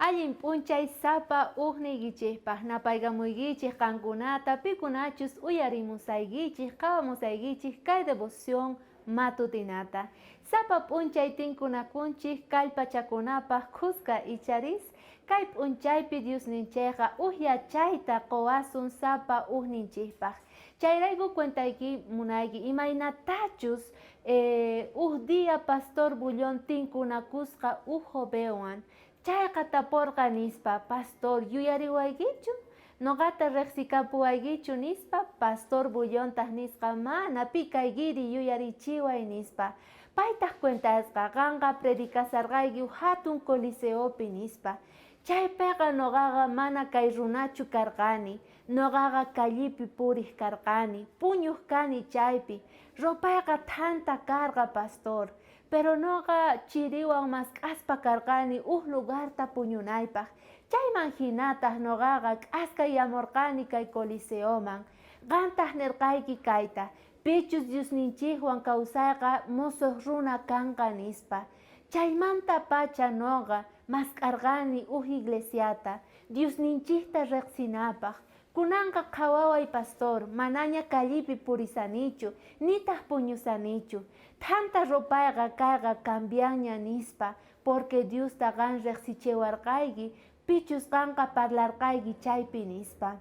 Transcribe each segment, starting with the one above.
Allin p'unchay sapa ujniykichejpaj napaykamuykichej qankunata pikunachus uyarimusaykichej qhawamusaykichej kay devoción matutinata. Sapa p'unchay tinkunakunchej kallpachakunapaj khuska icharis, kay p'unchaypi Diosninchejqa uj yachayta qowasun sapa ujninchejpaj. Chayrayku cuentayki munayki imaynatachus uj día pastor Bullón tinkunakusqa uj jovenwan. Chayqa taporqa nispa, Pastor, yuyariwaykichu? Noqata rejsikapuwaykichu? nispa. Pastor Bullontaj nisqa, Mana, pi kaykiri, yuyarichiway, nispa. Paytaj cuentasqa, Qanqa predicasarqayki uj jatun coliseopi, nispa. Chaypeqa noqaqa mana kay runachu karqani. Noqaqa callepi purej karqani, puñoj kani chaypi. Ropayqa thanta karqa, pastor. Pero noqa chiriwan mask'aspa karqani uj lugarta puñunaypaj. Chayman jinataj noqaqa k'askayamorqani kay coliseoman. Qantaj nerqayki kayta, Pichus Diosninchejwan kawsayqa mosoj runa kanqa, nispa. Chaymantapacha noqa mask'arqani uj iglesiata, Diosninchejta rejsinapaj. Kunanqa qhawaway pastor, manaña callepi purisanichu, nitaj puñusanichu. Thanta ropayqa kayqa cambianña nispa, porque Diosta qan rejsichewarqayki, pichus qanqa parlarqayki chaypi nispa.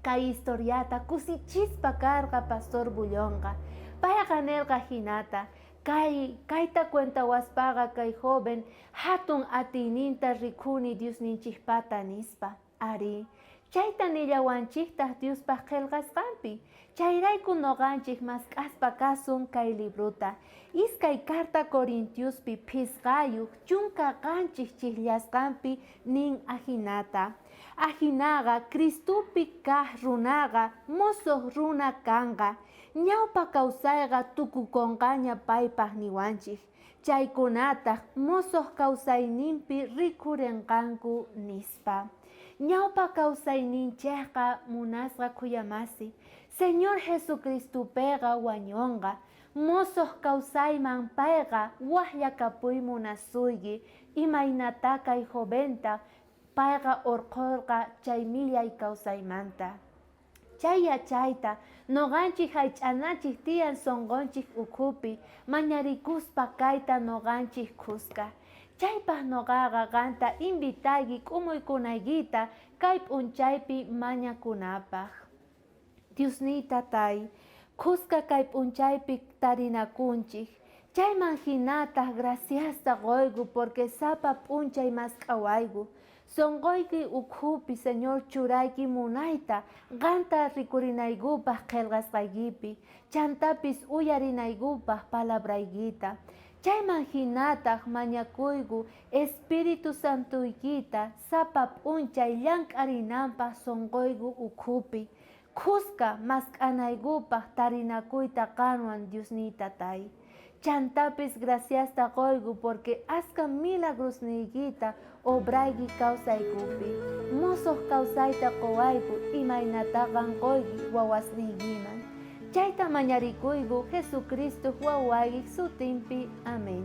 Kay historiata kusichispa karqa pastor Bullonqa. Payqa nerqa jinata, Kay, kayta cuentawaspaqa kay joven jatun atiyninta rikhuni Diosninchejpata nispa. Arí, chayta nillawanchejtaj Diospa qhelqasqanpi. Chayrayku noqanchej mask'aspa kasun kay librota, Iskay Carta Corintiospi phisqayoj 17 chijllasqanpi nin ajinata, Ajinaqa Cristopi kaj runaqa mosoj runa kanqa, ñawpa kawsayqa tukukonqaña paypaj niwanchej. Chaykunataj mosoj kausayninpi rikhurenqanku, nispa. Ñaupa kausayninchejqa munasqa khuyamasi, Señor Jesucristopeqa wañonqa. Mosoj kausayman payqa wajllakapuy munasuyki, imaynatá kay joventa payqa orqhorqa chay millay kausaymanta. Chay yachayta noqanchej jaych'anachej tiyan sonqonchej ukhupi, mañarikuspa kayta noqanchej khuska. Chaypaj noqaqa qanta invitayki k'umuykunaykita kay p'unchaypi mañakunapaj. Diosniy Tatay, khuska kay p'unchaypi tarinakunchej, chayman jinataj graciasta qoyku porque sapa p'unchay mask'awayku. Sonqoyki ukhupi, Señor, churayki munayta qanta rikurinaykupaj qhelqasqaykipi, chantapis uyarinaykupaj palabraykita. Chayman jinataj mañakuyku Espíritu Santoykita sapa p'unchay llank'arinanpaj sonqoyku ukhupi, khuska mask'anaykupaj tarinakuyta qanwan, Diosniy Tatay. Chantapis graciasta qoyku porque aska milagrosniykita obrayki kawsaykupi. Mosoj kawsayta qowayku imaynatá qan qoyki wawasniykiman. Chayta mañarikuyku Jesucristoj wawaykej sutinpi. Amén.